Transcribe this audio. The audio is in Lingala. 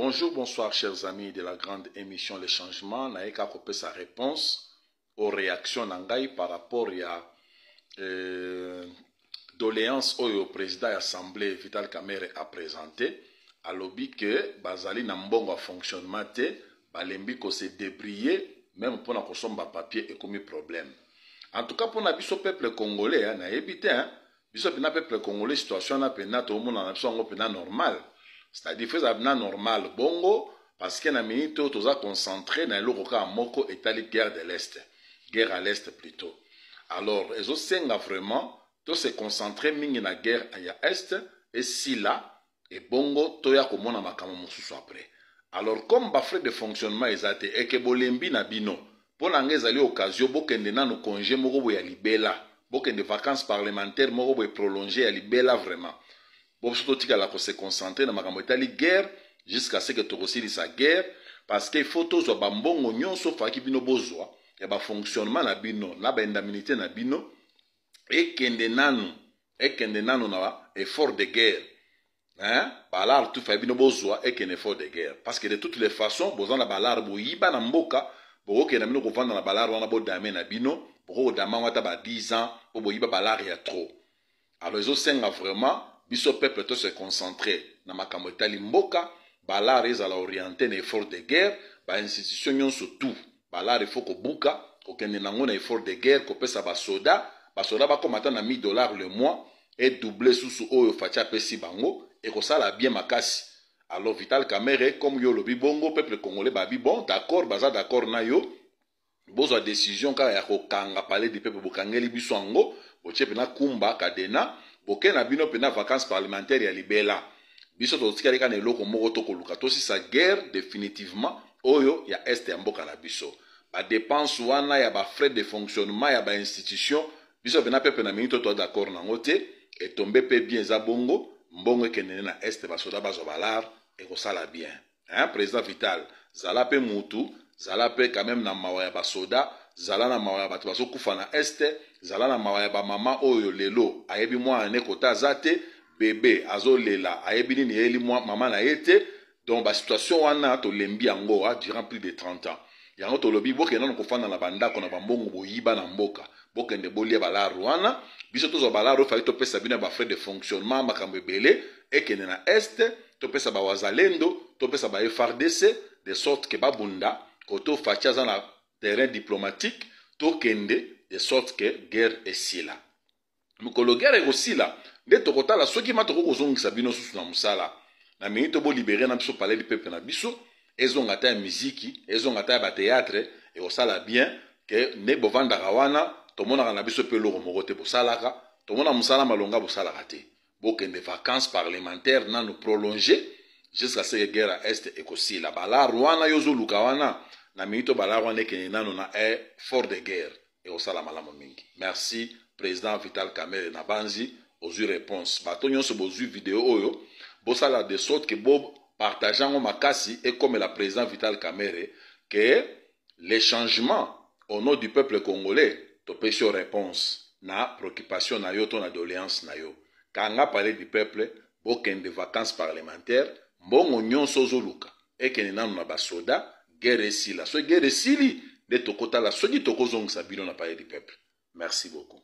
Bonjour, bonsoir, chers amis de la grande émission Les Changements. Naye kaka kopesa réponse aux réactions na ngai par rapport ya doléance oyo président ya assemblée Vital Kamerhe a présenté. Alobi ke bazali na mbongo ya fonctionnement te, balembi ko se débrouiller même mpona kosomba papier ekomi problème. En tout cas mpona biso peuple congolais, hein, nayebi te, hein, biso mpena peuple congolais, situation wana mpena toomona na biso yango mpena normal, c'est-à-dire faut ezala mpena normal bongo, parce que na minute oyo toza concentré na eloko kaka moko etali guerre de l'Est, guerre à l'Est plutôt. Alors ezosenga vraiment to se concentrer mingi na guerre ya Est esila, ebongo toya komona makambo mosusu après. Alors comme bafrais de fonctionnement eza te, eke bolembi na bino, mpo na nga ezali occasion bokende nanu congé moko boye ya libela, bokende vacances parlementaire moko boye prolongé ya libela vraiment. Bo biso totikala kose concentrer na makambo etali guerre jusqu'à ce que tokosilisa guerre, parce que il faut tozwa bambongo nyonso faki bino bozwa ya bafonctionnement na bino na baindemnité na bino, ekende nanu na effort de guerre, hein? Balare tu fai bino bozwa, ekende effort de guerre, parce que de toutes les façons boza na balare boyiba na mboka. Bokokende bino kovanda na balare wana, bodame na bino, bokokodama yango ata ba 10 ans mpo boyiba balare ya trop. Alors ezosenga vraiment biso peuple to se concentrer na makambo etali mboka, balare ezala orienté na effort de guerre, bainstitution nyonso tout, balare ifo kobuka, kokende nango na effort de guerre, kopesa basoda. Basoda bakóma ata na 1000 $ le mois, edouble susu oyo Fatshi apesi bango, ekosala bien makasi. Alors Vital Kamerhe, comme yo olobi bongo, peuple congolais babi bon, d'accord, baza d'accord na yo. Bozwa décision kaka ya kokanga palais du peuple, bokangeli biso yango, botie mpena kumba kadena, boke na bino mpena vacances parlementaire ya libela. Biso totikali kaka na eloko moko, tokoluka tosisa guerre définitivement oyo ya Est ya mboka na biso. Badépense wana ya bafrais de fonctionnement ya bainstitution, biso mpena peuple na mingi to toa d'accord nango te. Etombe mpe bien, eza bongo, mbongo ekendene na Est, basoda bazwa balare, ekosala bien, hein? Président Vital, zala mpe mutu, zala mpe quand même na mawa ya basoda, zala na mawa ya bato bazokufa na Est, zala na mawa ya bamama oyo lelo ayebi mwana ne kota aza te, bebe azolela, ayebi nini eyeli mama na ye te. Donc basituation wana tolembi yango durant plus de 30 ans. Yango tolobi bokende nano kofanda na bandako na bambongo boyiba na mboka, bokende bolia balare wana. Biso tozwa balare oyo fali topesa bino ya bafrais de fonctionnement, makambo ebele, ekende na Est, topesa bawazalendo, topesa ba FARDC, de sorte ke babunda koto Fatshi aza na terrain diplomatique, tokende de sorte ke guerre esila. Mokolo guerre ekosila nde tokotala soki ma tokoki kozongisa bino susu na mosala. Na mingi to bolibérer na biso palais du peuple na biso, ezonga ata ya miziki, ezonga ata ya bathéâtre, ekosala bien ke nde bovandaka wana. Tomonaka na biso mpe eloko moko te bosalaka, tomona mosala malonga bosalaka te. Bokende vacances parlementaire nanu prolongé jusqu'à ce que guerre ya Est ekosila. Balare wana yo ozoluka wana, na mingi to balare wana ekende nano na effort de guerre, ekosala malamu mingi. Merci, président Vital Kamerhe. Na banzi ozwi réponse. Bato nyonso bozwi video oyo, bosala de sorte ke bopartage yango makasi, ekomela président Vital Kamerhe ke les changements, au nom du peuple congolais, topesi yo réponse na préoccupation na yo to na doléance na yo. Kanga palais du peuple, bokende vacances parlementaire, mbongo nyonso ozoluka ekende nanu na basoda, guerre esila. Soki guerre esili nde tokotala soki tokozongisa bino na palais du peuple. Merci beaucoup.